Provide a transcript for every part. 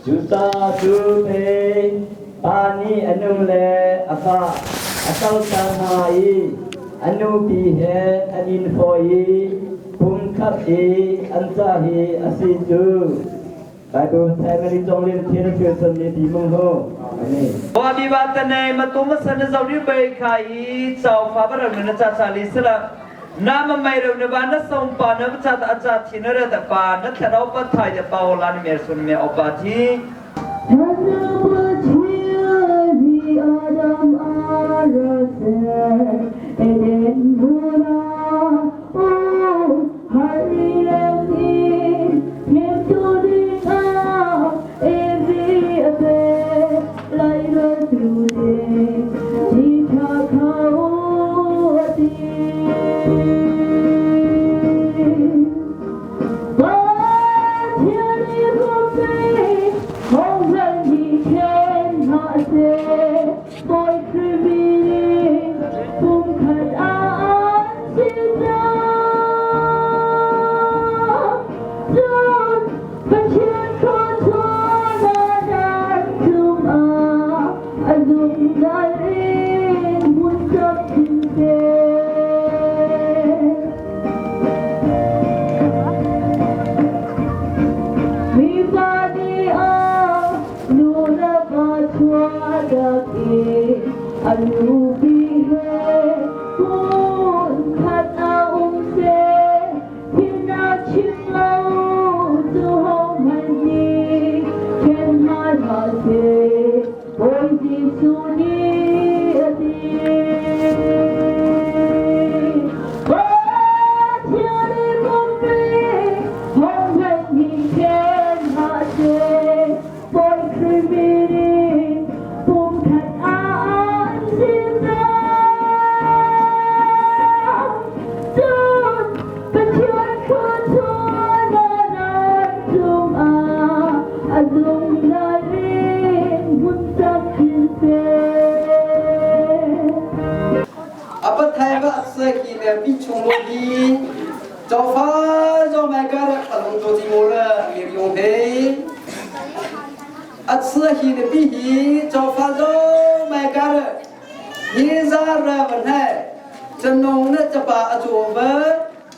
Cucaah cu pei pa nih a nu le a fa a kalter hna i a nupi he an in fawi i pumkhat i an ca hi a si cu. Bible Family Conglin Thil Thil Ni Ti Mung Hu. Amen. Wa bi ba ta nei ma tu ma san zo ri bai kha i chau fa ba ram na cha cha li sala na ma mai ro na ba na song pa na cha ta cha thi na ra ta pa na thla pa thai ta pa la ni mer sun me opa thi. Apathai ba se ki ne pi chung lo hi cho fa zo mai ka ra alung to ji mo la mi yong he a se hi ne pi hi cho fa zo mai ka ra hi za ra van hai chan nong na cha pa a chu ba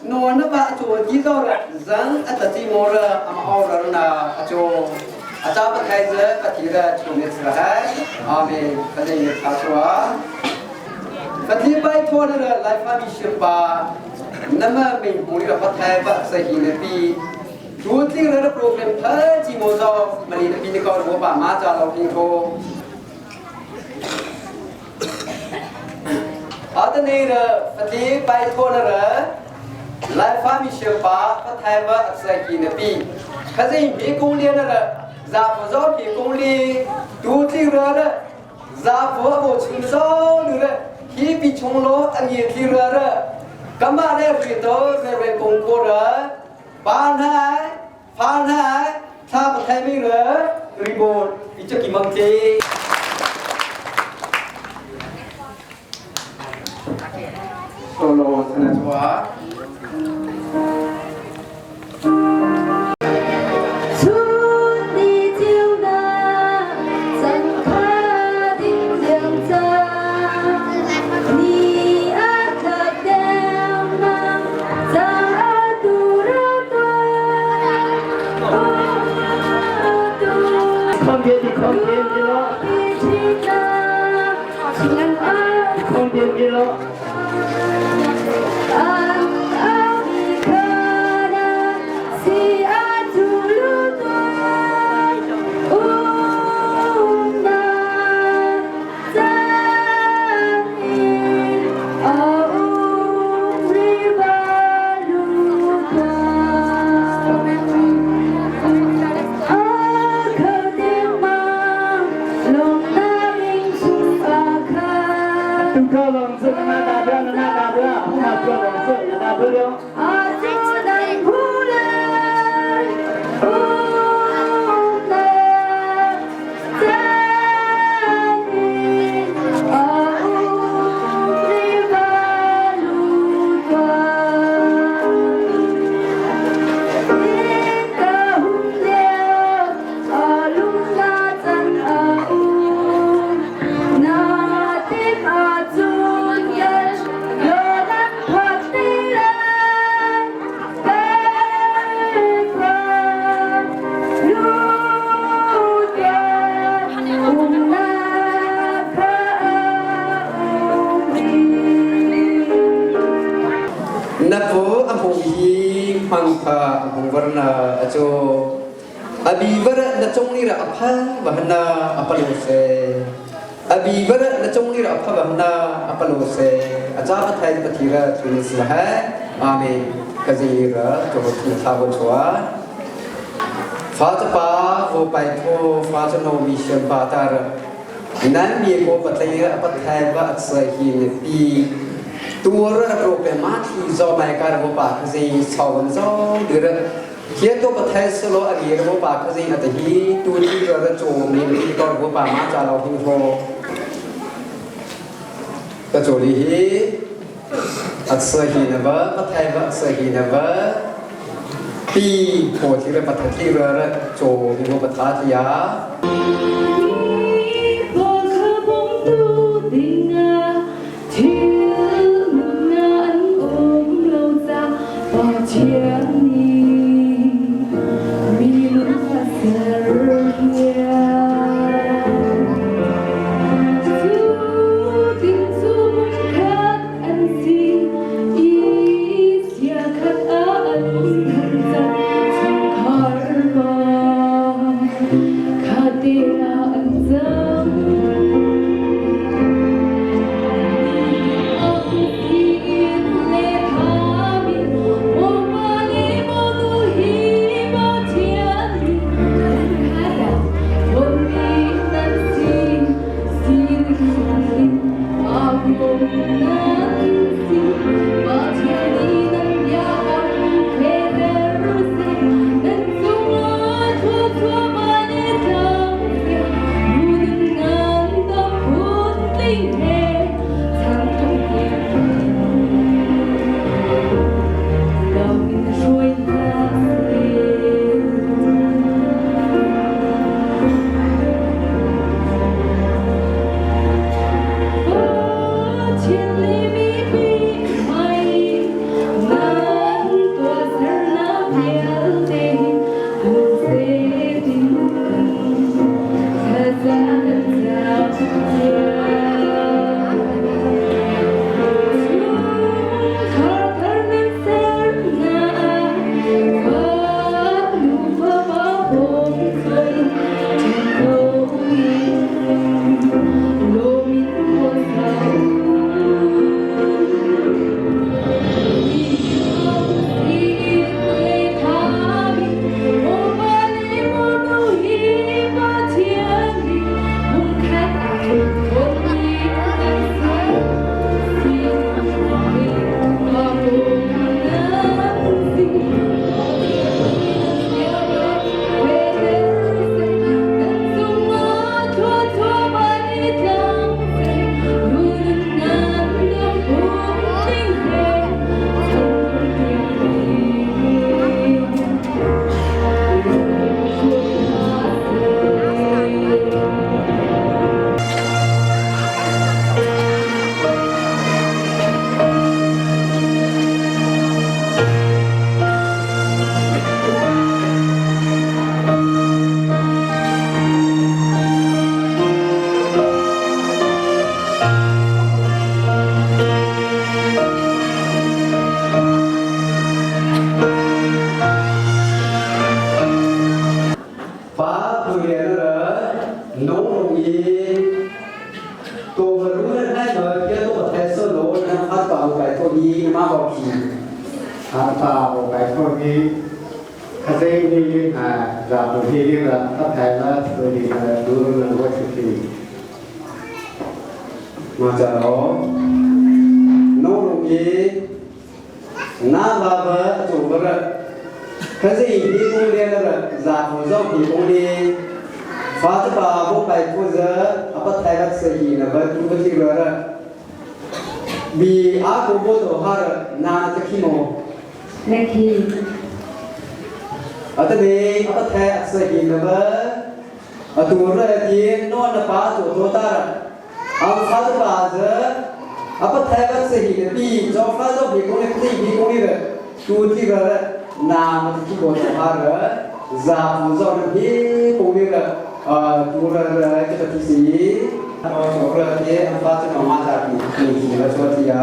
no na ba a chu ji zo ra zang a ta ji mo ra ama au ra na a chu a cha pa thai ze pa thi ra chu ne sra hai amen pa nei ne tha chua Pathi pai thaw na ra lai fa mi shim pa nama mei hmu ri pa thai ba sa hi na pi tu tling ra ra program tha chi mo zo mali na pi ni ko ro pa ma cha lo king tho ata nei ra pathi pai thaw na ra lai fa mi shim pa pa thai ba sa hi na pi khazai mi kung li na ra za pho zo pi kung li tu tling ra ra Zafu a bo chung zo nu le hi pi chung lo a ngi thi ra ra kama le ri to re re kong ko ra pa nai fa nai tha pa thai mi re ri bo i cha ki mang che. Solo sana chua. Tu ko long zu na na da na na da. Mangtha hungvarna acho abi vara na chong ni ra apha bahna apalo se abi vara na chong ni ra apha bahna apalo se acha pathai pathira chunis la hai amen kazira to thi tha bo chwa fa cha pa vo pai tho fa cha no mi shem pa tar nan mi ko pathai ra pathai ba atsai hi ne pi ตัวระโรเปมาที่จอไม่การบปากซีสาวจอเดือดเฮียตัวประเทศโลอดีตบปากซีอัตหีตัวที่ระโจมนี่ที่ตอนบปามาจาเราหิงโฟกระโจลีฮีอัศหีนวะประเทศอัศหีนวะปีโพธิระประเทศที่ระโจมีบปทาทิยา Pa purian ra nong rong yi to ru na nai ma kia to pa so lo na phat pa pai to yi ma ba ki อาตาโอไปพวกนี้คาเซ่นี่อ่าจาตัวที่นี่ละถ้าแพ้ละตัวนี้ละดูเรื่องว่าสิ ma cha lo nong rong yi na ba ba chu ba ra 可是伊公连了，然后让比公连，发这把我白裤子，阿不太个生意了，不不听了，比阿公婆都好了，拿这起么？ လက်ခီ 阿得你阿不太生意了不？阿多了天，诺那把做多大了？阿发这把子，阿不太个生意的比，做发做比公连，不比公连的，都听了。那么这个的话呢，然后让人比公连的，多了这个提示，多了天发这个马扎比，你来说的呀。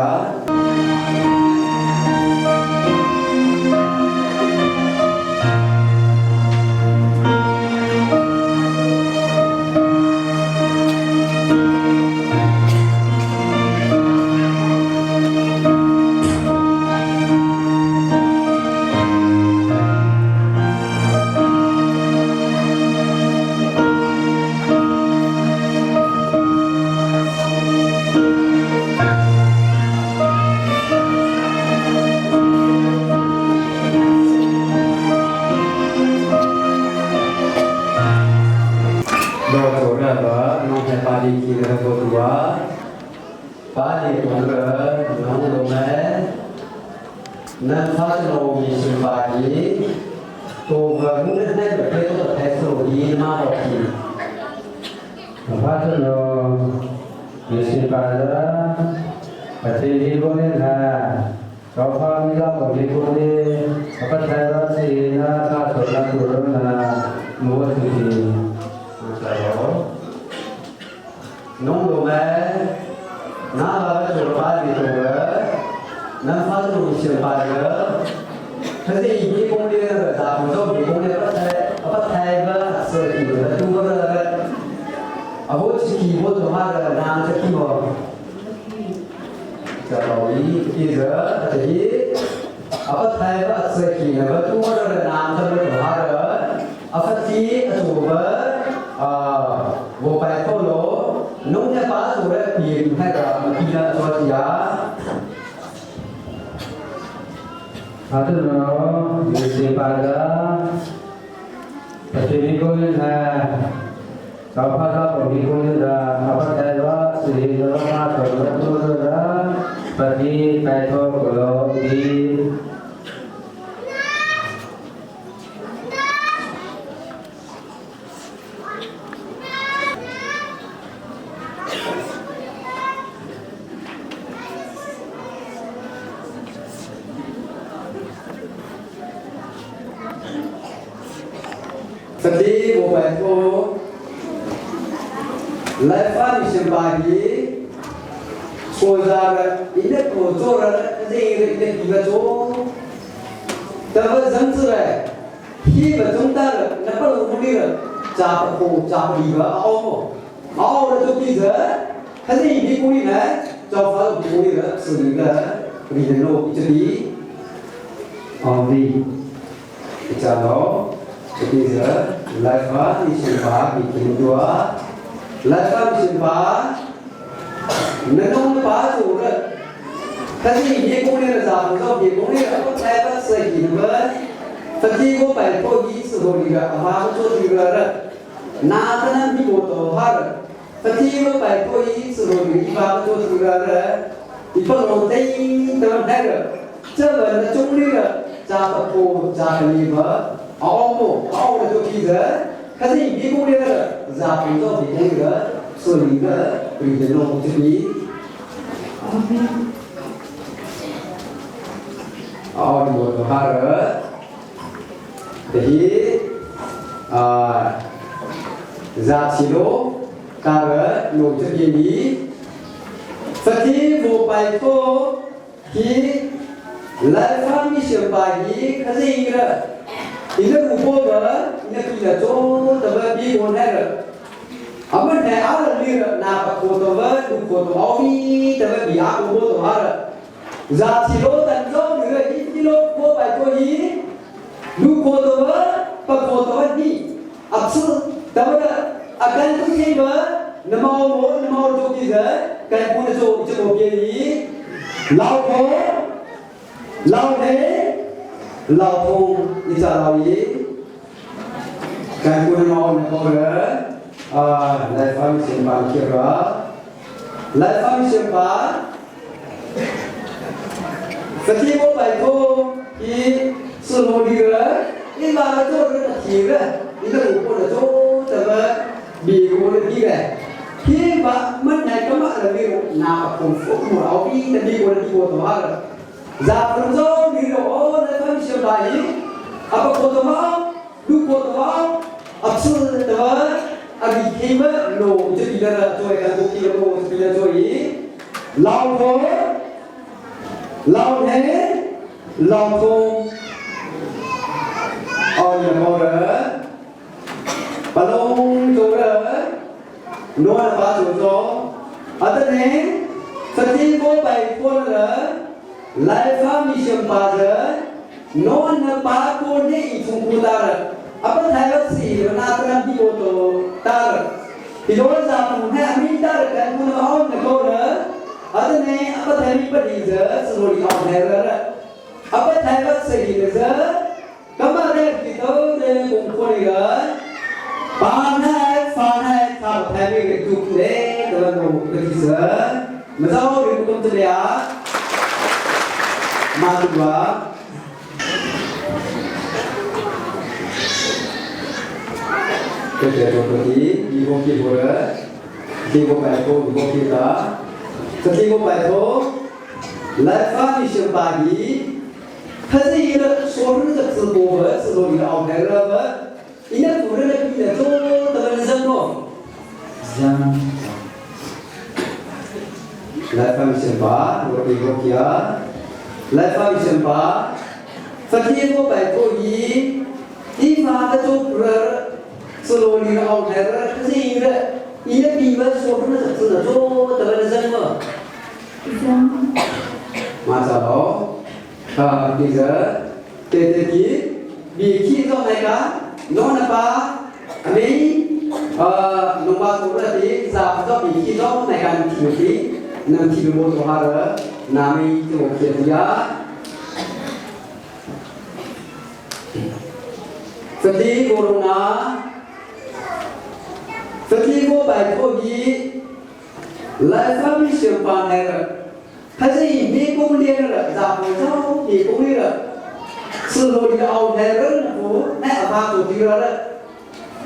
Nan fa lo mi sin pa hi to ga mu ne ne pe to thai so hi ma ro ki. ဖတ်လို့ဒီစီပါလာအတိဒီကိုနေလာသောဖာမိလာကိုဒီကိုနေအပထိုင်ရစီနာသာသောလတုရနာမောတိ ဆိုနုံလိုမဲနာလာဆိုပါဒီတော့နမ်ဖာလို့ရှင်ပါရခစေဒီကုန်းလေးကသာဘုဇောဒီကုန်းလေးပတ်တဲ့အပတ်ထိုင်ပါဆိုဒီတူဘရအဘိုချီဘိုတမာရနာတကိမောဇာလောဤကိဇတေအပတ်ထိုင်ပါဆိုဒီနဘတူဘရနာတမမာရအဖတိအတူဘအာဘောပိုင်တော့လို့နုံနဲ့ပါဆိုရဲပြေဟဲ့ကမကိနာဆိုတရား ဖတ်လို့ဒီစီပါလာအတိဒီကိုနေလာသောဖာသာဒီကိုနေလာအပထိုင်ရစီလောမသောလတုရနာပတိပိုင်သောကလောဒီ စတိဘောပိုင်ကိုလိုက်ဖာနိရှင်ပါကြီးကိုဇာရဣနကိုဇောရစေရဣနဒီဘဇောတဘဇန်စရဟိဘဇုံတာနပလမူလီရဇာပကိုဇာပလီဘအောမောအောရတုပိဇခစေဒီကိုလီနဲဇောဖာကိုလီရဆုလီကရီနိုဣတိ အောင်ဒီ ကြတော့ဒီဇာလိုက်ဖာနိရှင်ပါဒီကိတွာ လိုက်ဖာနိရှင်ပါနနုံပါဆိုရခစီရေကုန်နေဇာဘုဇောရေကုန်နေအထိုင်ပတ်စေဒီဘဖတိကိုပိုင်ဖို့ကြီးဆိုဒီကအမာချိုဒီရရနာတနမိကိုတော့ဟာဖတိကိုပိုင်ဖို့ကြီးဆိုဒီဘာချိုဒီရရဒီပလုံးတိန်တတဲ့这个呢，中立的扎不破扎个泥巴，熬木熬的就皮子，可是你别工的扎不着别工的，所以个对的弄这边。 အော်ဒီဘောဟာရဒီအာဇာချီလိုကာရနိုတပြေနီ ဖတိဘောပိုင်ဖို့ဒီလိုက်ဖာမီရှင်ပါကြီးခစီရဒီလိုဘောဘညကီလာချိုတဘဘီဝန်ဟဲအမနဲ့အားလီရနာပကိုတဘဒုကိုတောမီတဘဘီအာကိုဘောတဟာဇာချီလိုတန်ဇောနရဒီကီလိုဘောပိုင်ကိုကြီးလူကိုတဘပကိုတဘဒီအပစတဘအကန်တူခေဘနမောမောနမောတို့ကိဇကဲပုနဆိုချမောပြေကြီးလောက်ဖောလောက်နေလောက်ဖုံးဣဇာလောကြီး ကံကုဏမောနဘောရအာလိုက်ဖာမရှင်ပါခေရာ လိုက်ဖာရှင်ပါစတိဘောပိုင်ဖို့ဒီစလိုဒီရဒီမှာတော့ရတီရဒီလိုပေါ်တော့တဘဘီကိုဒီကဒီဘာမနိုင်ကမရမီနာပုံဖုမောအဘီတဘီကိုဒီကိုတော့ဇာဖရဇောဒီရောလိုက်ဖာရှင်ပါဤအပကိုတော့ဒုကိုတော့အပစတဘအဘီခေမလိုတတိလရတော့ကကိုကီလိုတတိလတော့ဤ လောက်ဖောလောက်နေလောက်ဖုံးအော်ရမောရပလုံးကျိုရနောပါကျိုသော အတနေစတိဘောပိုင်ပေါ်ရလိုက်ဖာမီရှင်ပါဇနောနပါကိုနေဤဖုန်ကူတာရအပထိုင်ဝစီနာတရံဒီကိုတောတာရဒီလိုဇာပုဟဲအမိတာရကံကုနအောင်နကောရအတနေအပထိုင်မိပတိဇစလိုလီအောင်နေရအပထိုင်ဝစီဇကမရေတိတောနေကုံခေါ်ရပါနေဖာနေသာထိုင်မိတုလေတလနိုပတိဇမဇောရိကုံတလျာ Ma tu ba. Ke te to to ti bi bo ki bo re. Ti bo pai ko bi bo ki ta. Ka ti bo pai ko 来发的是把你，他这一个说是这直播的，是说你的安排了不？人家主任的比你做得个人哦。来发的吧，我给我给啊。来发的吧，昨天我拜托你，你发的做不了，是说你的安排了，他这一个，你的比们说是这直做得个人哦。马上好，啊，这个，对对对，比起做那个，侬那把，阿妹，侬把做了的，咋不做比起做那个体的，能体的我做哈的，那么就可以啊。这里过龙啊，这里过白托伊，来方面先把那个。他是以迷宫练了，然后就迷宫练了，是罗的奥泰人夫，那阿巴做的了，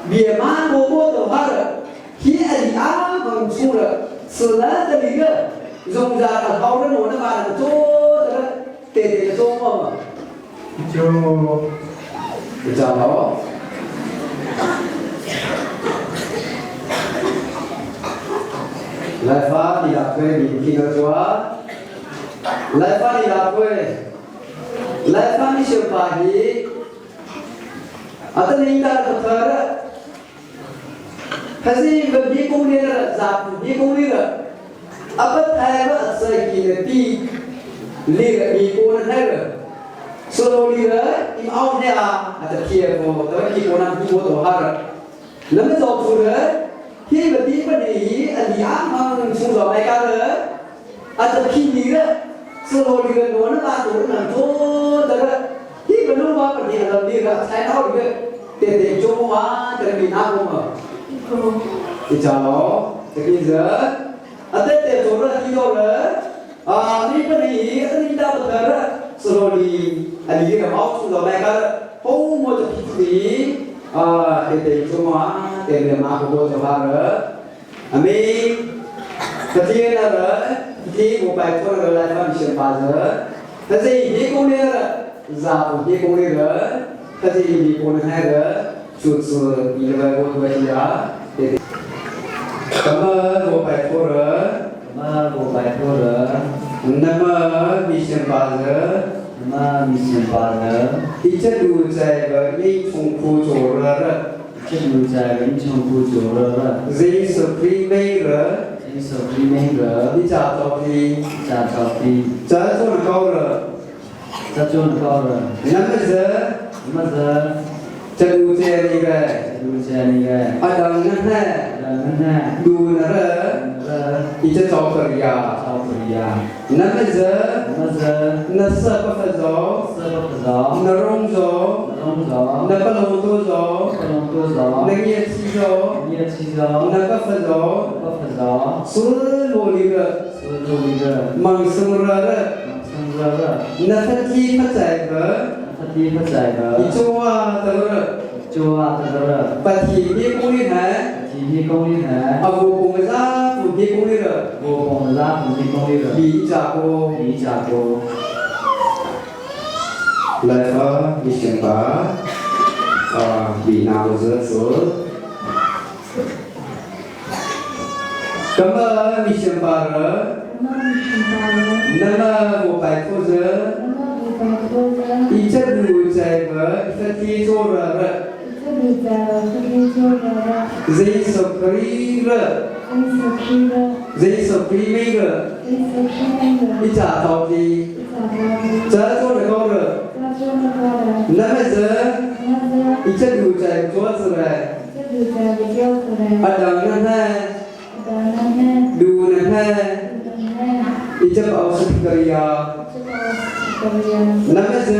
别马过过的话了，他阿里阿蒙出了，是那的一个，荣家的好人我那把那个做的，对对做嘛，就你知道吗？来发你la quê你听得出啊？来发你la quê，来发你小巴希，啊，这你家的特了，还是一个比公里的，咋不比公里的？啊，不太不是一个比，那个比公的那个，所以呢，你奥呢啊，啊这贴过，这比公那比我多哈了，那么早出的。ที่แบบนี้ปนีอันนี้อ้างมันสูงสองในการเลยอาจจะพี่ดีเลยสโลดีกันโน้นมาตัวนั้นโตแต่ละที่เป็นรูปว่าปนีเราดีละใช้เท่าดีเลยเด็กๆจงว่าจะมีน้ำมั้งอีจ้าจะกินเสร็จอาเด็กๆตัวละที่ตัวเลยอ่านี่ปนีอันนี้ดาวเธอละสโลดีอันนี้ก็เอาสูงสองในการโอ้โมจะพี่ดีอ่าเด็กๆจงว่าเต็มเลยมาโคจะว่าเลยอามีตะเทียนเลยที่我拜托了来他们先发着，但是一公里了，然后一公里了，但是一公里那个就是一个我多些啊，对对。那么我拜托了，那么我拜托了，那么你先发着，那么你先发着，一直都在个你痛苦做了。进入在人穷苦久了了，人是最美了，人是最美了，你家着急，家着急，这做高了，这做高了，那么是，那么是，这路这里个，路这里个，啊当那呢，那呢，路那个，你这着可以啊，着可以啊，那么是，那么是，那色不分着，色不分着，那容着，容着，那不容多着，不容多着，那也起着，也起着，那不分着，不分着，是路里个，是路里个，忙生热了，忙生热了，那他地不在个，他地不在个，你做啊得了，做啊得了，把体力功力还，体力功力还，啊我公啥不体功力了，我公啥不体功力了，李家哥，李家哥。来吧，你先吧，啊，李拿我这是。那么你先把了，那么我拜托着，一直都在个身体做了了，人是可以了，人是可以了，一家着急，这做的高了，那么是，一直都在桌子嘞，啊当然呢。ดูนะฮะอีจะเอาสุกริยานักเจ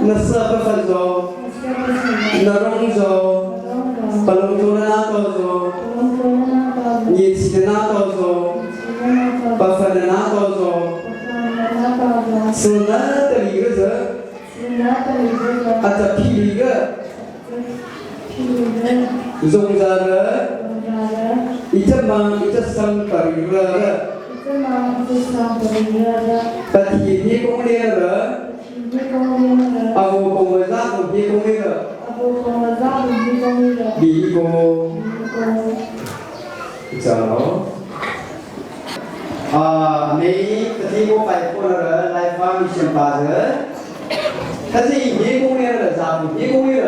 นักเสพฟันโซนักรงโซปลุงโจนาโตโซยีสินาโตโซปฟันนาโตโซ是哪的一个人？啊，这霹雳个，容在了，一只忙一只生的一个了，把天天公练了，啊，我公文啥公天公练了，李公，走。啊，你这我拜托了，来发米先把着，他是一公里了，咋不一公里了？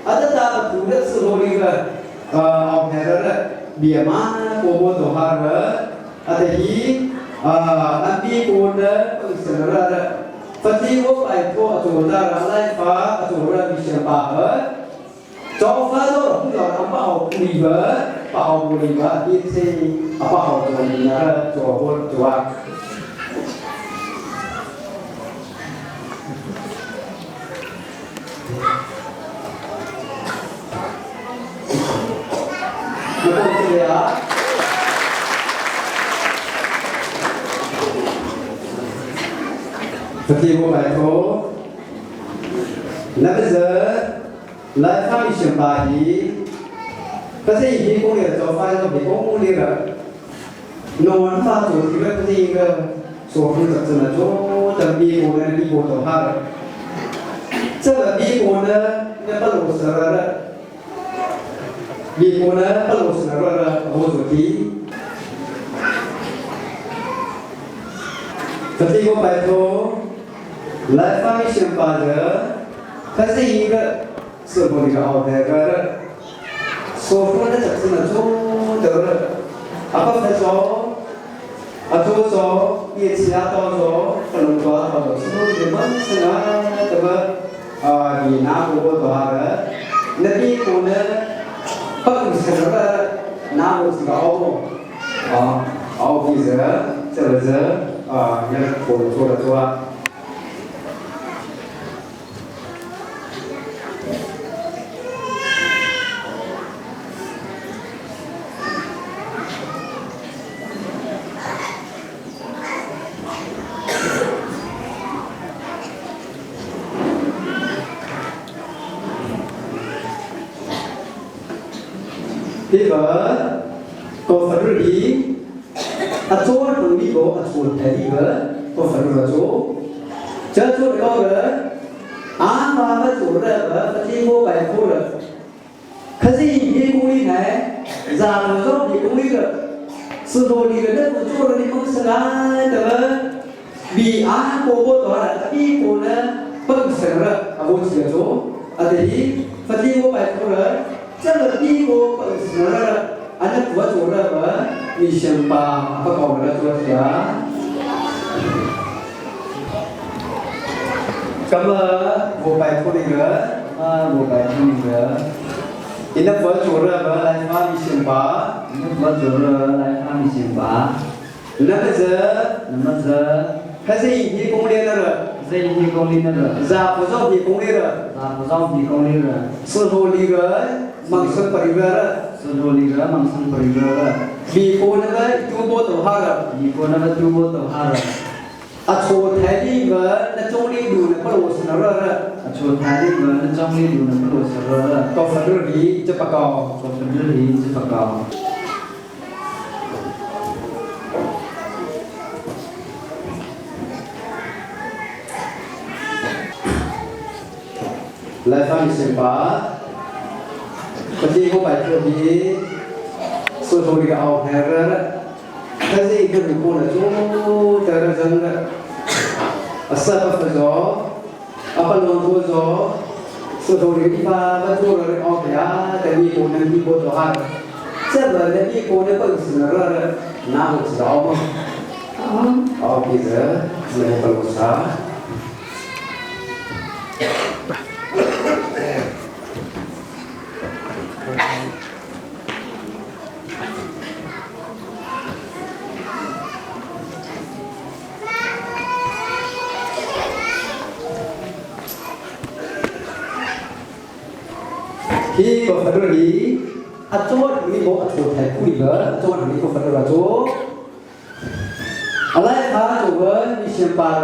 啊，这咋不的时候那个，呃，安排了，别嘛，过过多哈了，啊，这一啊，那比过呢，不是了的，反正我拜托做了来发，做了米先把着。早发到不了，他不理吧，不好不理吧，一些啊不好做你那做不做啊？我这里啊。不提我拜托，那个是。来发米先把伊，可是伊公里做饭都比公里了，农发做这个不是一个做工作怎么做？这美国呢，美国做哈了，这个美国呢，那不落实了，美国呢不落实了，我做的。这是我拜托，来发米先把的，可是一个。是不那个奥那个，说服那就是那做得了，啊不才说，啊做做也其他到做不能做到做，是不你们是啊，这个啊你拿过多少个，那边过呢，不是那个拿过这个奥，啊奥比这这个是啊，你过做了做啊。第个，个分日里，啊做同你个啊做台里个，个分日做，这做个个，啊妈妈做了个，不经过白苦了，可是一公里呢，然后说一公里个，10多里个那不做了你不是啊，对吧？比啊过过多了，比过呢本身了，啊我记得做，啊对，不经过白苦了。这个比我本事了，俺那不做了么？你先把不搞了做起啊。那么我拜托那个，啊，我拜托那个，你那不做了么？来发你先把，你那不做了来发你先把。那么是，那么是，还是一公里那个？是一公里那个。咋不着一公里了？咋不着一公里了？ 10多里个。Mangsun parivar 10多里个 mangsun parivar 比过那个主播都哈了比过那个主播都哈了啊错台的个那中立路那不罗是那个啊错台的个那中立路那不罗是那个高分日里这不高高分日里这不高来放心吧不是我拜托你，说出你个奥派了，但是一个人过了就得了真的，啊，什么不做，啊不能不做，说出你个地方不做了奥派啊，等你过能你过做哈，这个呢你过的本事了了，那我知道吗？奥派的，那不罗啥。ที่ก็ฟันรีอาจารย์นี่บอกอาจารย์ไทยคุยเบอร์อาจารย์นี่ก็ฟันเราโจอะไรพาตัวเบอร์มีเชียงปาร์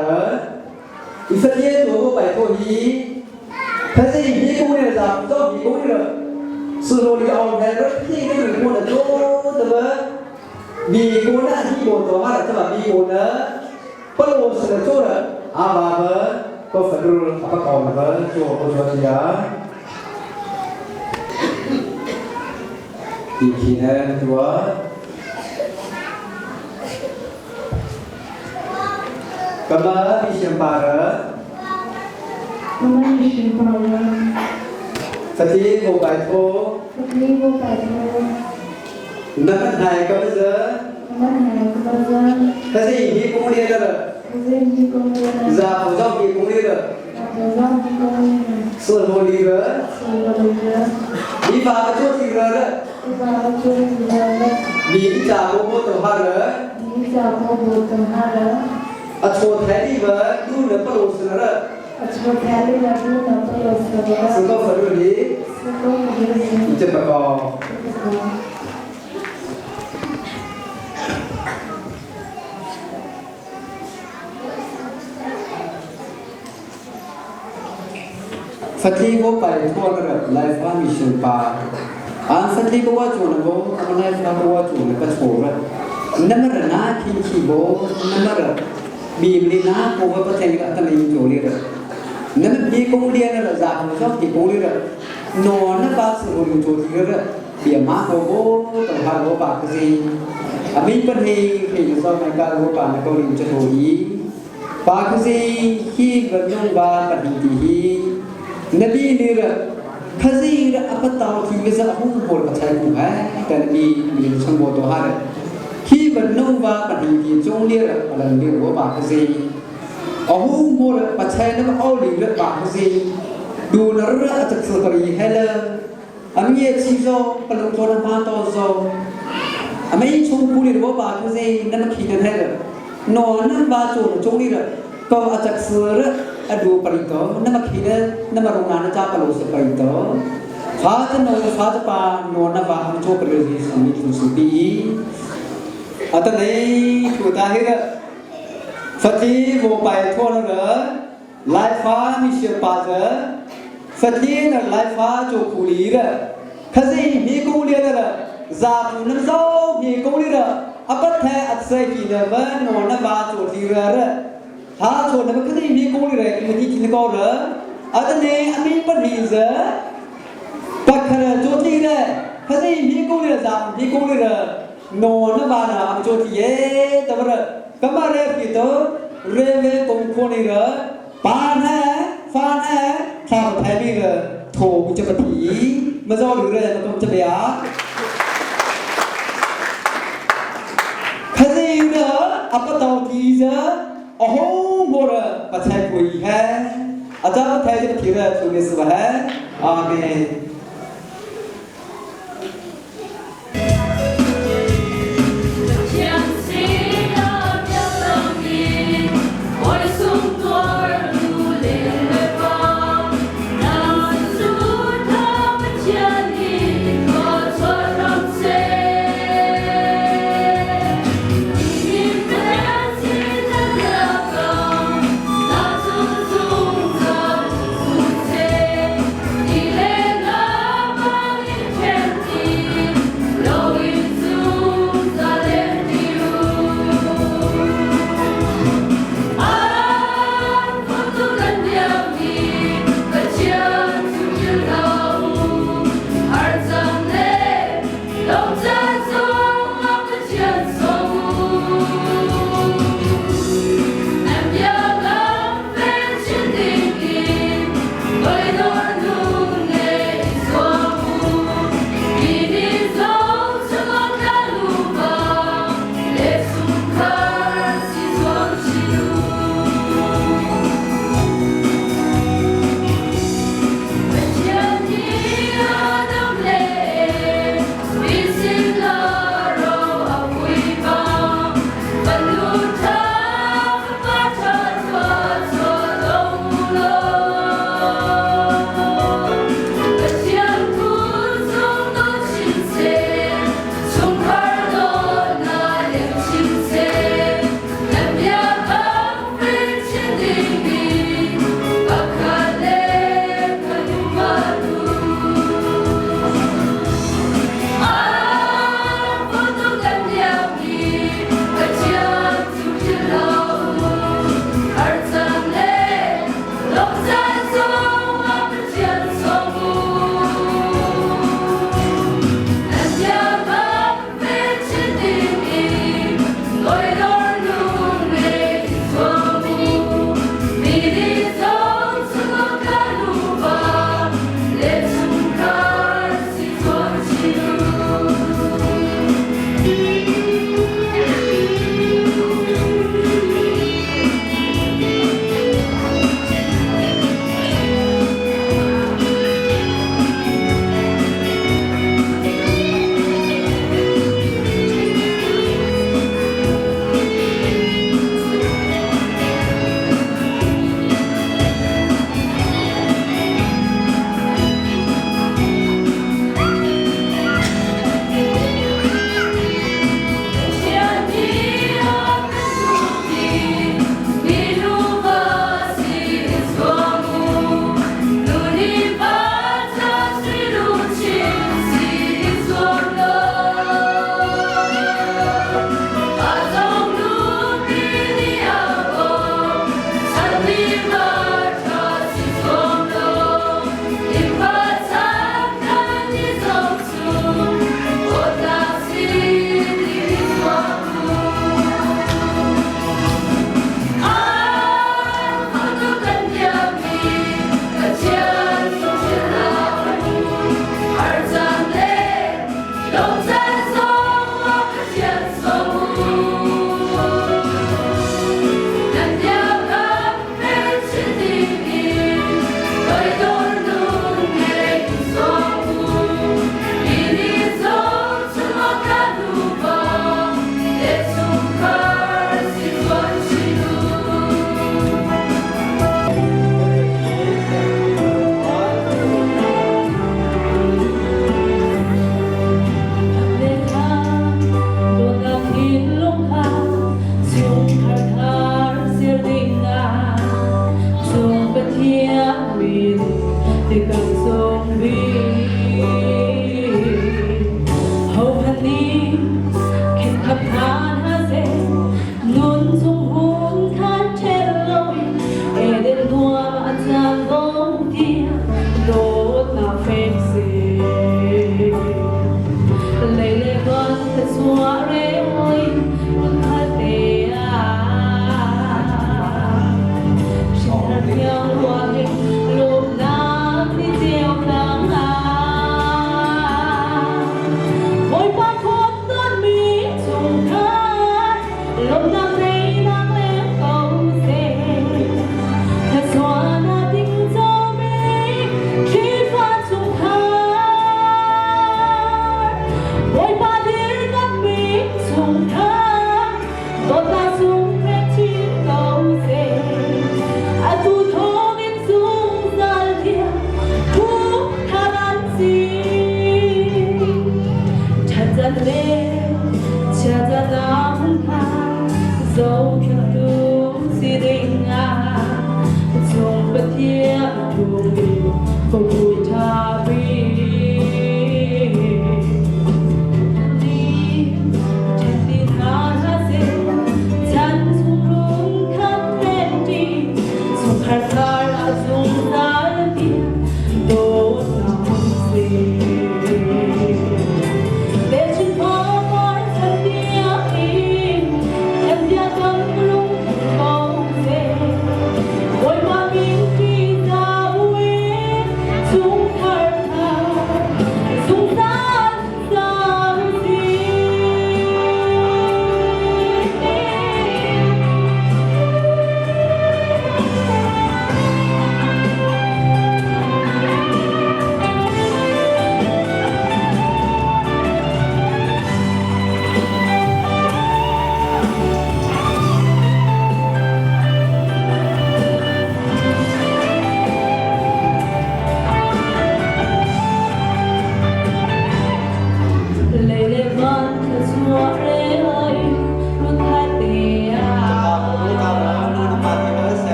Ifatie to bai ko hi 可是你姑娘咋做你姑娘是罗里奥那个屁个女姑娘做的么？米姑娘你我做哈的，这么米姑娘不罗是做的，阿爸们都分入阿爸搞的们做不做的呀？以前做。Kama Isyampara 妈妈你吃饱了， สตีโมบายโท 我可以我摆脱， นักไทยก็ไม่เจอ 妈妈还不到家， ถ้าสิมีกุ้งเรียนแล้ว 我在你公园， ซาผมชอบกินกุ้งเรียน 我让你公园， ส่วนโมลีเหรอ 是我的人， มีฟากระโจทีเหรอ 我把做起来了， มีจ่าโบโบตัวฮาเหรอ 你小婆婆等他了， อโชแทนี่เหรอดูเหนือปะโลสเหรอ 我出台里了，不能不有什 么， ซึ่งก็ฝันรุ่นนี้ 是公园。 จะประกอบ ฟัตลีโบไปทั่วระดับไลฟ์ว่ามีเชิงปาอันฟัตลีโบว่าจูนโบอันไลฟ์ว่าโบว่าจูนก็โชว์ระนั่นมันนะคิงคีโบนั่นมันบีมลีนะโบว่าประเทศก็ตั้งแต่โจลีระนั่นมันมีกงเรียนระจากของชอบที่กงเรียนนอนนั่นบาสุริโจลีระเบียมาโบโบต้องพาโบบากซีอมีปัญหาที่จะสอนในการโบบานก็เรียนจะโทยีปากซีฮีกันนุ่งบาปฏิทิฮี နဘီနေရခဇီရအပတောခိမဇအဟုဘောပချိုင်ကူဟဲတန်ဘီမီချံဘောတော့ဟာဟီဘနုဝါပတိတိကျုံနေရအလန်လေဘောပါခဇီအဟုမောပချိုင်နအောလီရပါခဇီဒူနရအတစပရီဟဲလအမီချီဇောပလုံတော်မတော်ဇောအမေချုံပူလီဘောပါခဇီနမခိတဲ့ဟဲနော်နဘာချုံကျုံနေရကောအချက်စရ อดูปริโตนมขีเนนมรุงานจ้าปโลสปริโตฟ้าจะโนฟ้าจะปาโนนวาหังโชปริสีสมิทุสุปีอัตเนถูตาหิระฟตีโมไปทั่วนั่นเหรอไลฟ้ามิเชียปาเจฟตีนไลฟ้าจูคูลีระขซีมีกูเรียนระซาปูน้ำเจ้ามีกูเรียนอัปเทอัตเซกีเนเวนโนนวาจูทีระ ဟာဆိုနမကတိမီကိုလေးရကမတိတင်ကောရအတနေအမီပတိဇပခရဂျိုတိရခစီမီကိုလေးရဇာမီကိုလေးရနောနဘာနာအဂျိုတိယေတဝရကမရဲဖိတောရေဝေကုံခိုနေရပါနဲဖာနဲသာဖဲလီရထိုမจပတိမဇောလူရမကုံချဗျာခစီရအပတောတီဇ အဟုံးဘောရပချိုင်ကိုဟဲအကြပထိုင်တဲ့ထေရသူနေစပါဟဲအာမင် Thank you.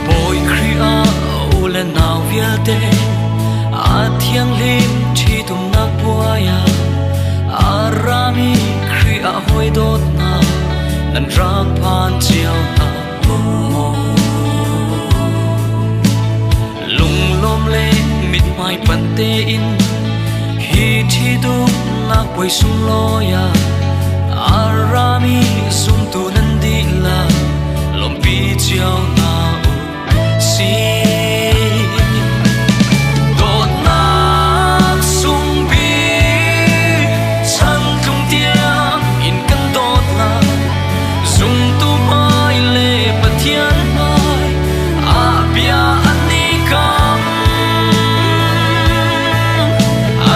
Bawi Khrih ah u le nau vialte a thianghlim ṭhitumnak puai ah a rami Hoi dawt hna nan rak phan cio hna maw? Lunglawm le mithmai panh tein hi ṭhitumnak puai sunglawi ah a rami zumtu nan dihlak lawmhpi cio hna u sih. Dawtnak sung bik chantlung tiang in kan dawt lai. Zumtu hmai le Pathian hmai ah bia an i kam.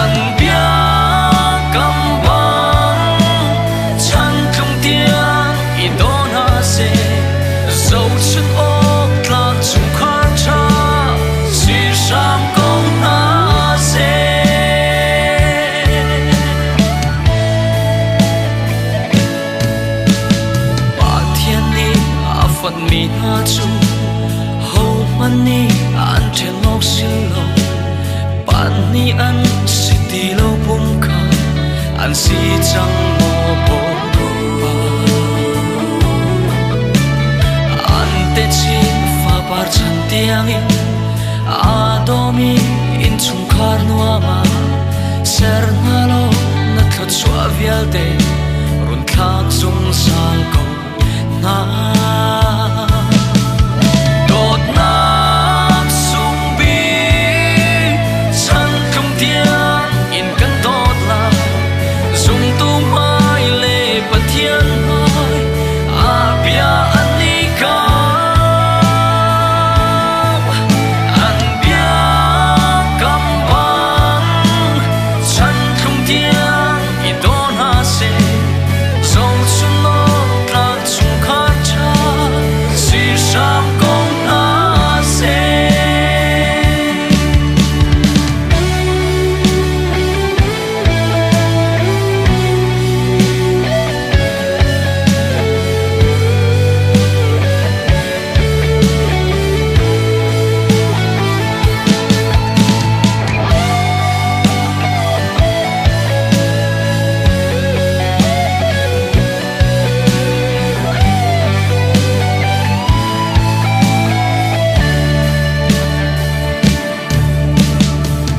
An biakam bang chantlung tiang i daw hna seh. Zohchunh awk tlak chungkhar ṭha si hram ko hna seh. Pathian nih a fonhmi hna cu hohmanh nih an ṭhen awk si lo. Pahnih an si ti lo pumkhat an si cang maw Bawipa. An techin fapar chan tiangin aa dawmi innchungkhar nuam ah ser hna law na thluachuah vialte run thlak zungzal ko hna. Dawtnak sung bik chantlung tiang in kan dawt lai. Zumtu hmai le Pathian hmai ah bia an i kam. An biakam bang chantlung tiang i daw hna seh. Zohchun awk tlak chungkhar ṭha si hram ko hna seh.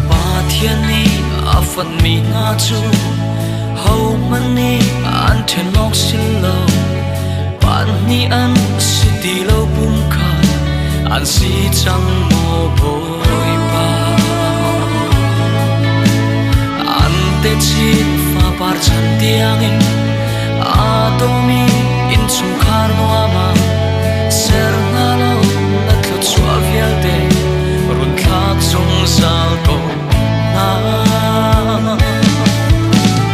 Pathian nih a fonhmi hna cu hohmanh nih an ṭhen awk si lo. Pahnih an si ti lo pumkhat an si cang maw Bawipa. An techin fapar chan tiangin aa dawmi innchungkhar nuam ah ser hna law na thluachuah vialte run thlak zungzal ko hna.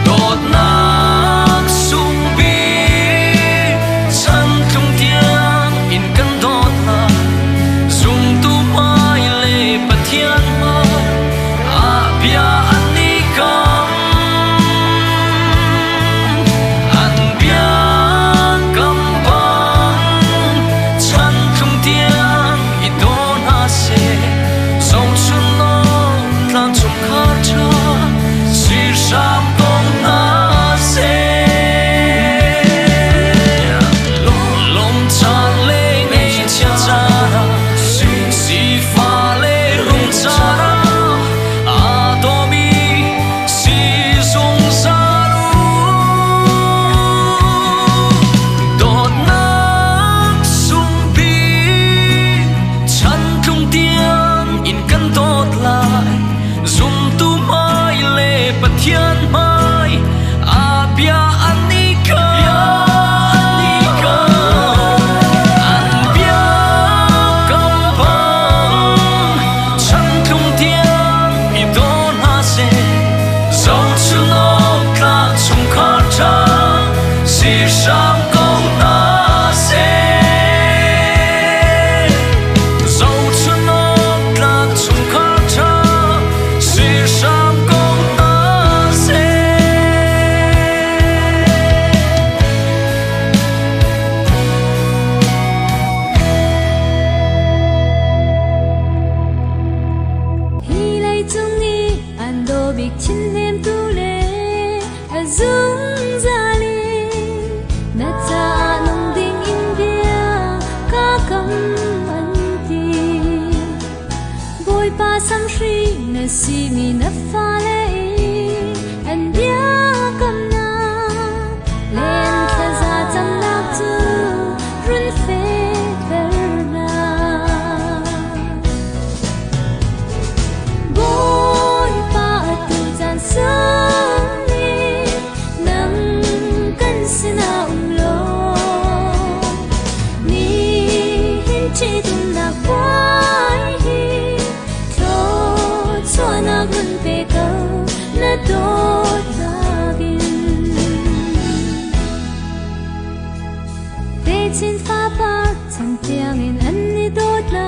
Dawtnak sung bik chantlung tiang in kan dawt lai. Zumtu hmai le Pathian hmai ah bia an i kam. An biakam bang chantlung tiang i daw hna seh. Zohchun awk tlang chungkhar ṭha si hram ko hna seh. Lawm caan le ngaihchia caan ah sifah le rum caan ah aa dawmi si zungzal u. Dawtnak sung bik chantlung tiang in kan dawt lai. Zumtu hmai le Pathian hmai ah bia an i kam. An biakam bang chantlung tiang i daw hna seh. Zohchun awk tlak chungkhar ṭha si hram ko hna seh. Zohchun awk tlak chungkhar ṭha si hram ko hna seh. Hi leicung i an daw bik chin hnemtu le a zungzal in Tiangin an i dawt la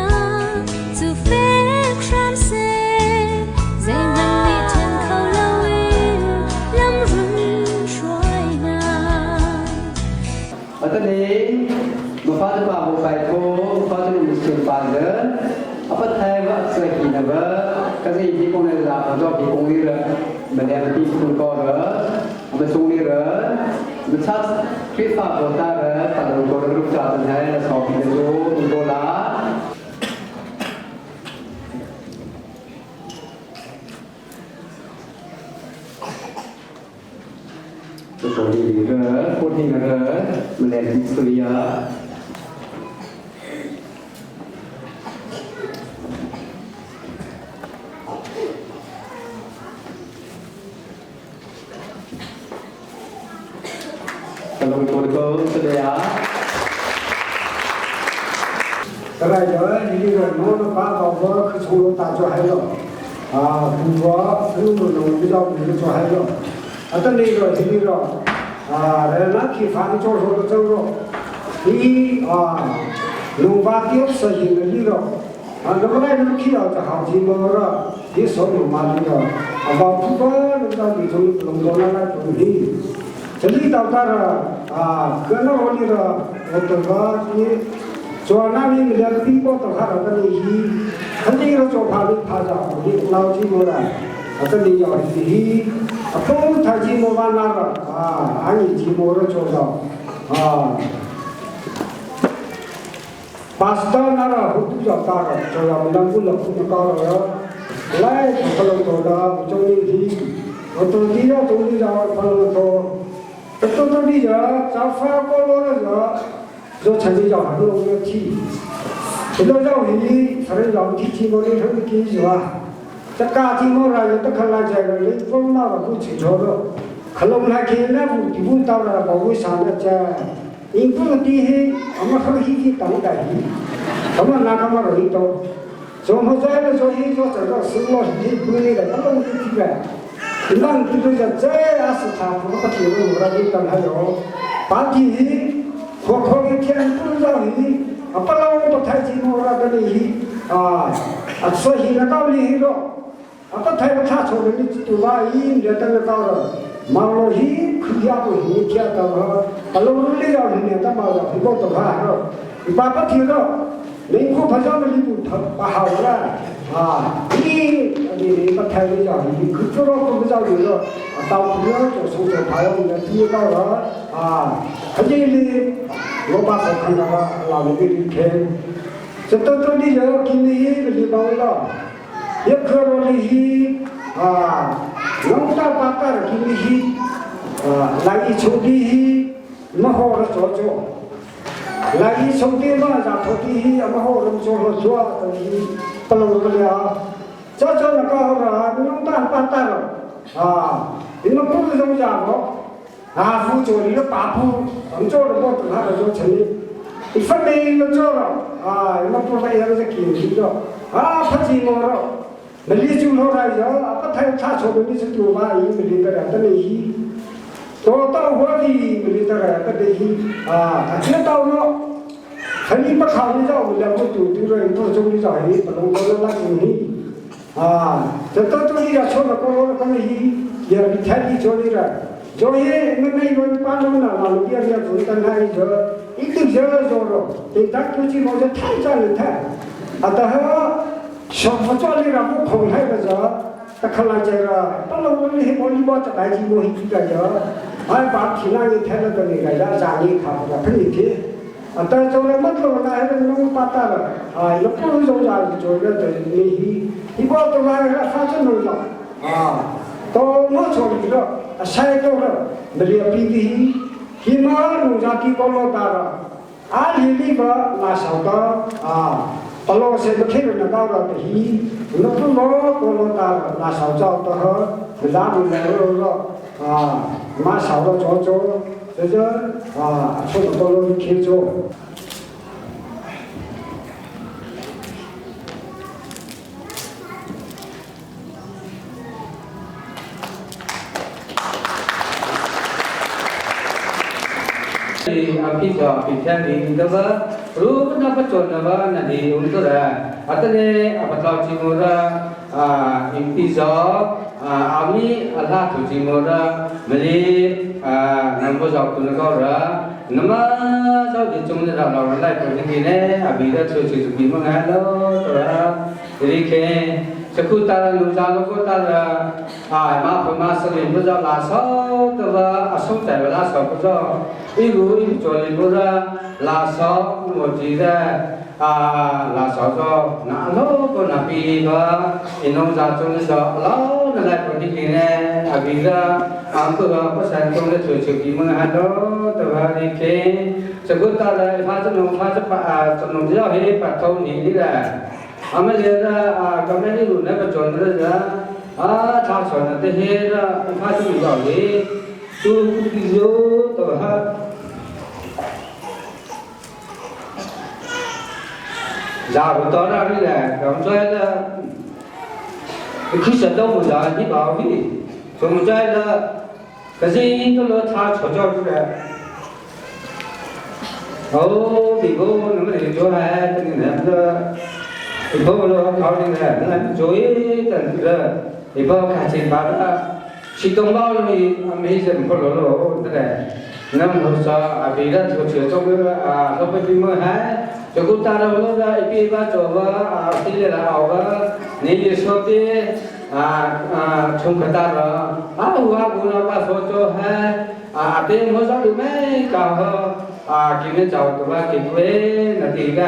cu fek hram seh. Zeihmanh nih ṭhen kho loin lam run hruai hna. Atani mafa te pa bo pai ko fa te nu sim pa le apa thai wa sa hi na ba ka zai bi kong le la jo bi kong ni ra ma le ma ti kun ko ra ma sung ni ra ma chat Khrihfa bo ta ra ta lo ko ra ruk cha tan hai na so bi le jo ni ko la. 这手里一个不停的来对呀。 龙头的狗是的呀。 这个叫你个农的把老婆可从大做还要啊，不过从农比较比做还要，啊，等那个这个啊，那去发的做说的走了，你啊，农把点实行的你个啊，那个来人去要在好几个了，你说农嘛的个，啊，把不过农到你从农到那个东西，这里到那了啊，搁那我里了，我这个你。做那里连比过都还那个你，肯定要做怕你怕着，你老几个了，啊这里要你，啊不他寂寞完那个啊，俺你寂寞了做到啊，巴斯到那个不叫大个，就要能不能不高了，来不能做的就你去，我都你要都你要不能做，这都都你要咱发过了了。做成绩叫很多个体，这个让你才能让体提高的成绩是吧？这家庭我来都看来这个，你不那个不清楚了，可能来看那不地不到了，包括上了这，因不地我们很喜去等待去，他们那个嘛容易多，从我在那做一做这个生活是不对的，他们不去的，那你就讲这也是他不个体会，我来你等还有，把地。我可以天不让你，啊，不让我太寂寞了的你，啊，啊，所以那道理了，啊，不太不差错的你对吧？一年等到了，忙了一苦也不一天到了，啊，老累了一年到忙了，不过都还好，你爸不听了，你苦怕上面你不不好了，啊，你你不太会讲，你苦做了不着你了，啊，到不了就送走他了，你第一到了，啊，他这里。我把手看到了，老的给你看，这都都你要给你你包了，也可能你啊，农大八大的给你啊，来一抽的，没好了做做，来一抽的嘛，然后的也没好了做做做，不能不了，这这那个了，农大八大了啊，你们不是这么讲不？啊，福做你的八铺，我们做了我等他的做成，一分没有做了啊，我不会要是给你的啊，不寂寞了，没你就老来着，不太差错的你是多嘛，也没得了，得你，多到我的没得了，得你啊，这到了，肯定不考虑到我两个都都了，不中的找你，不能做那你啊，这到这里要错了，过了那你也比太你做的了。所以，我们有帮助呢，我们要做等他一做，一定做了做了，等他估计我就太赚了太，啊，但是小不做的了，不空太个做，他看来这个，到了我们我你把这白金我一个叫，还把其他的太了的那个要让你看不到，肯定的，啊，但做了么多那还是弄八大了，啊，也不如做啥做了的你，你把都来了发生弄了，啊，都没做了。晒到了，没有比的，起码农家提高了大了，阿里那个拿手的啊，把老些都开了那高了的，那不老高了大了，拿手找的呵，拉不来了啊，拿手的做做，这个啊，出了多了去做。 အဖြစ်ကျော်ပြဖြတ်နေတော့ ru na pa chon na ba na ni um to ra atane apatlaw chi mo ra impi zo ami ala thu chi mo ra mali nam bo zo tu na ko ra nama zo di chung ne ra lo lai ko ni ne abi ra chu chi bi ma nga lo to ra ri khe စခုတာလူဇာလကိုတာအာမဖမစလင်ဘဇလာဆောတဝအဆုံးတယ်လာဆောပဇောဣဂူဣကျော်လီဘဇလာဆောမောជីတဲ့အာလာဆောသောနာလောကနာပီဘာအနုံဇာချုံဆောလောနလိုက်ပတိကိနေအဘိဇာအံကပစံချုံလေချွချကိမဟာတောတဘာရိခေစကုတလာဖာစနုဖာစပါစနုကြောဟေပထုံနီလိလာအမလေရာကမေလီလူနေပချွန်ရဇာအာသာချွန်တဲ့ဟေရာဖာစနုကြောဟေသူကုတိယောတဘာ giả của tôi ra đi là còn chơi là khi sợ đâu một giờ đi bảo đi从这了，可是都落差出cho出来。哦，比如那么你做还这个那个，比如lo考虑的，那做一等个，比如看见把那，启动包里没什么咯咯，对不对？那么说啊，别人出去做个啊，说不定么还。就古大了了个一边把做个啊，地里来熬个，你说的啊啊，从可大了啊，我古了把说做还啊，边我说你们搞好啊，今天找的话，今天那地个，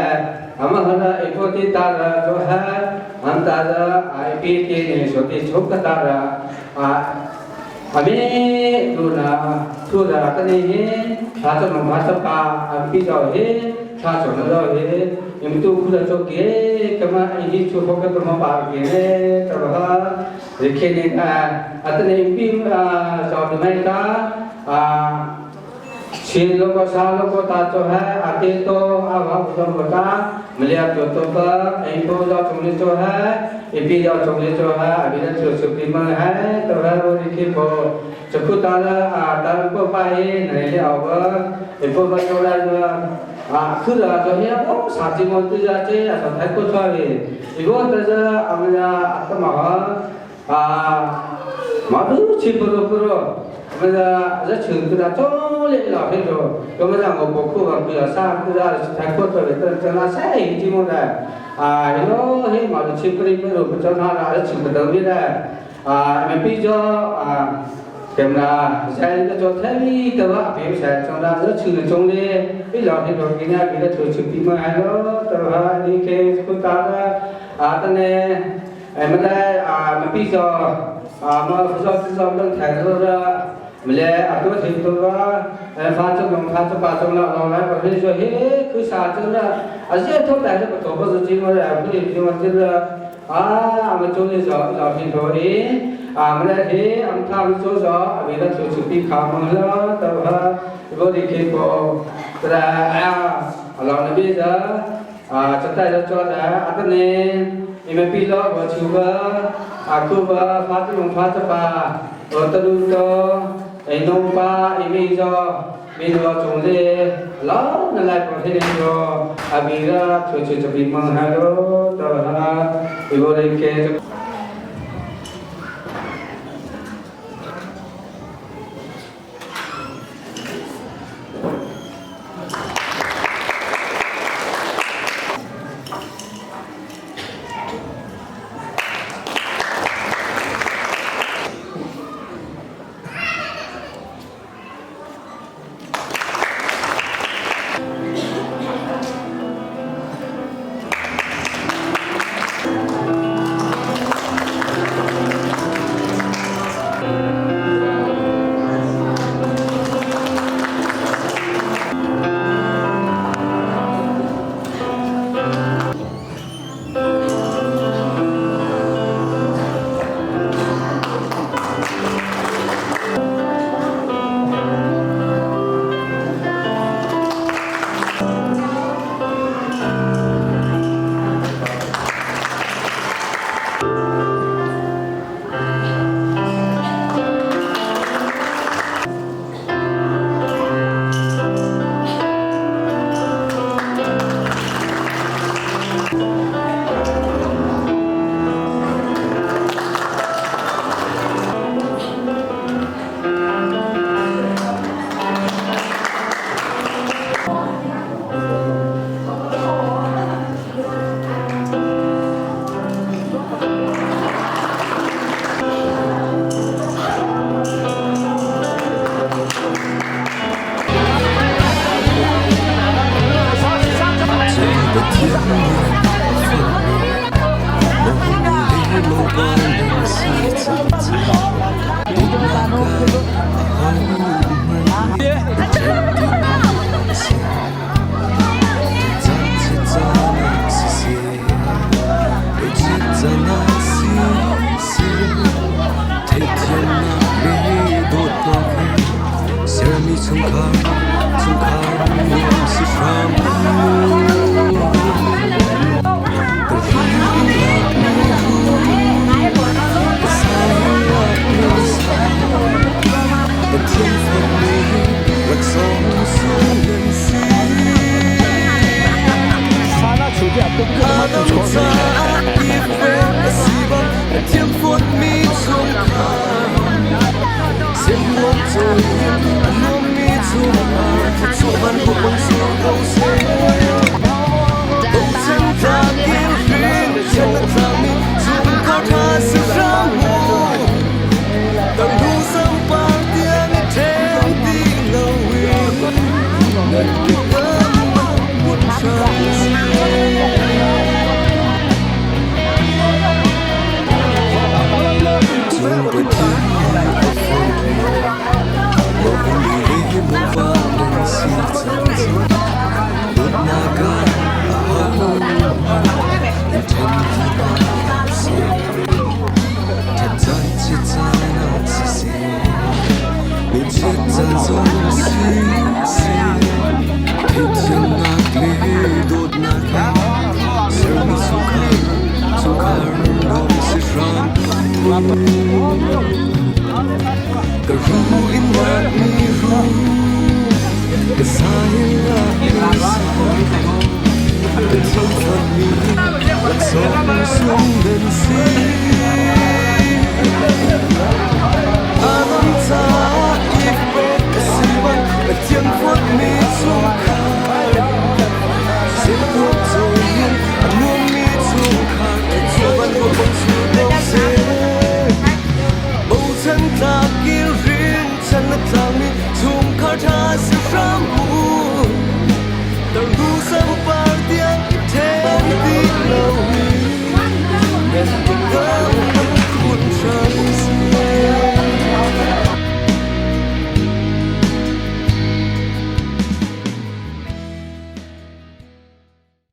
俺们和那一个地大了做还，俺大了啊，一边地你说的从可大了啊。အမေဒူနာသူရာတနေဟေသာသနဘာသပါအပိကြောဟေသာချောနရောဟေယမတုခုလချောကေကမအဟိချုခောကတမပါကေနေတဘာရိခေနေအတနေပိအာဇောဒမေတာအာရှင်လောကသာလောကတာချောဟဲအတေတောအဘာဥဒမတာမလျာတောတပအိဘောဇောချုံလေချောဟဲအပိယောချုံလေချောဟဲအဘိနချုစုပိမဟဲတဘာဝရိခေဘောចခုតាអាតាពបាយណៃလေអវអិពបចោឡា啊，去了昨天哦，啥子么子呀？这啊，上泰国出来，一个在这俺们家阿他妈啊，马都去不了不了，我们家这村子他总来老很多，我们家我包括我不要啥，不要泰国出来，这这那啥一么的，啊，一个嘿马都去不了不了，不叫他那这村子都的，啊，没比较啊。ကင်မရာဇိုင်းတော့ထဲပြီးတော့အဖေဆိုင်ချောင်းလာတော့ချူချုံလေးပြီးလောင်းနေတော့ကင်းရပြီးတော့ချူချူပြီးမအားတော့တော့ဟာဒီကေစကုတာအာတနေအမလဲအာမပြီးစောအာမဖောစောစောတော့ထိုင်တော့မလဲအတော့ချင်းတော့ဖာချုံဖာချုံပါချုံလာလောင်းလိုက်ပါပြီးဆိုဟေးခုစာချုံလာအစထုတ်တယ်တော့ဘောစချင်းမရဘူးဒီမချင်းအာအမချုံလေးစောလောင်းနေတော့အာမလဲဟေအမ်သာဆိုစောအဘိဒဆုစုပိခါမလာတဘာဘောဒီခေပေါ်တရာအာအလောင်းနဘိဇာအာစတိုင်ချောတာအတနေအမပီလောဘချူဘာအခုဘာဖာတလုံဖာတပါတော်တူတော်အနုပါအမိဇောမိနောကျုံလေလောနလိုက်ပေါ်ထေရောအဘိရာချွချွချပိမဟာလောတဘာဒီဘောဒီခေ Sermi chungkhar, chungkhar nuam si hram